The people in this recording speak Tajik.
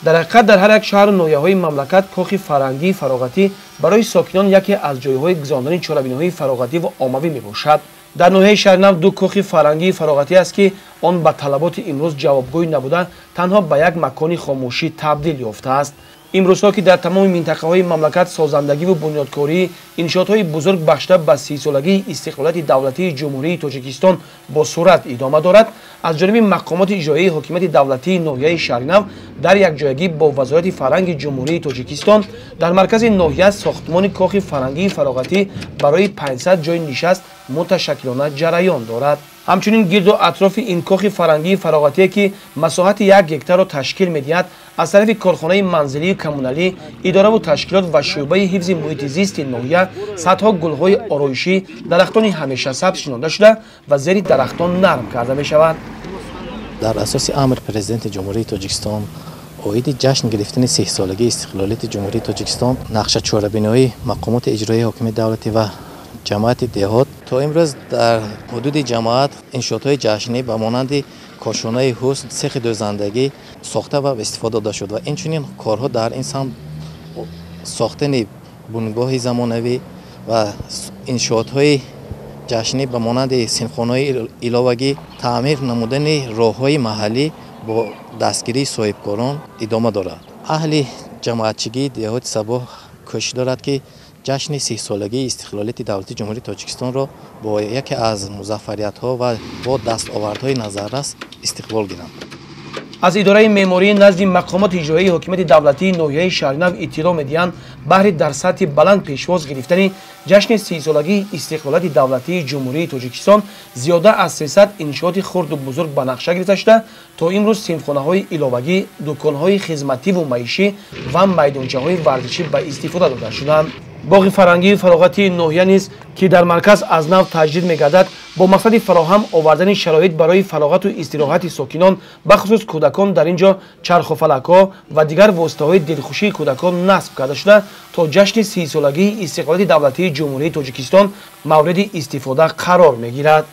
Дар ҳақиқат, дар ҳар як шаҳру ноҳияҳои мамлакат кохи фарҳангии фароғатӣ барои сокинон яке аз ҷойҳои гузарондани чорабиниҳои фароғатӣ ва оммавӣ мебошад. Дар ноҳияи Шаҳринав ду кохи фарҳангии фароғатӣ аст, ки он ба талаботи имрӯз ҷавобгӯй набуда, танҳо ба як макони хомӯшӣ табдил ёфтааст. Имрӯзҳо, ки дар тамоми минтақаҳои мамлакат созандагиву бунёдкории иншоотҳои бузург бахшида ба 30-солагии истиқлолияти давлатии Ҷумҳурии Тоҷикистон бо суръат идома дорад, аз ҷониби мақомоти иҷроияи ҳокимияти давлатии ноҳияи Шаҳринав дар якҷоягӣ бо Вазорати фарҳанги Ҷумҳурии Тоҷикистон дар маркази ноҳия сохтмони кохи фарҳангии фароғатӣ барои 500 ҷойи нишаст муташаккилона ҷараён дорад. Ҳамчунин гирду атрофи ин кохи фарҳангии фароғатие, ки масоҳати 1 гектарро ташкил медиҳад, аз тарафи корхонаи манзилию коммуналӣ, идораву ташкилот ва шӯъбаи ҳифзи муҳити зисти ноҳия садҳо гулҳои ороишӣ, дарахтони ҳамешасабз шинонда шуда ва зери дарахтон нарм карда мешавад. Дар асоси амри Президенти Ҷумҳурии Тоҷикистон оиди ҷашн гирифтани 30-солагии истиқлолияти Ҷумҳурии Тоҷикистон, нақша чорабиниҳои мақомоти иҷроияи ҳокимияти давлатӣ ва ҷамоати деҳот то имрӯз дар ҳудуди ҷамоат иншоотҳои ҷашнӣ ба монанди кошонаи ҳусн, сехи дӯзандагӣ сохта ва истифода дода шуд ва инчунин корҳо дар ин самт, сохтани бунгоҳи замонавӣ ва иншоотҳои ҷашнӣ ба монанди синфхонаҳои иловагӣ, таъмир намудани роҳҳои маҳаллӣ бо дастгирии соҳибкорон идома дорад. Аҳли ҷамоатчигии деҳоти Сабоҳ кӯшиш дорад, ки ҷашни 30-солагии истиқлолияти давлатии Ҷумҳурии Тоҷикистонро бо яке аз музаффариятҳо ва бо дастовардҳои назаррас истиқбол гиранд. Аз идораи меъмории назди мақомоти иҷроияи ҳокимияти давлатии ноҳияи Шаҳринав иттилоъ медиҳанд, баҳри дар сатҳи баланд пешвоз гирифтани ҷашни 30-солагии истиқлолияти давлатии Ҷумҳурии Тоҷикистон зиёда аз 300 иншооти хурду бузург ба нақша гирифта шуда, то имрӯз синфхонаҳои иловагӣ, дуконҳои хизмативу маишӣ ва майдончаҳои варзишӣ ба истифода дода шуданд. Боғи фарҳангии фароғатии ноҳия низ, ки дар марказ аз нав таҷдид мегардад, бо мақсади фароҳам овардани шароит барои фароғату истироҳати сокинон, бахусус кӯдакон, дар ин ҷо чархуфалакҳо ва дигар воситаҳои дилхушии кӯдакон насб карда шуда, то ҷашни 30-солагии истиқлолияти давлатии Ҷумҳурии Тоҷикистон мавриди истифода қарор мегирад.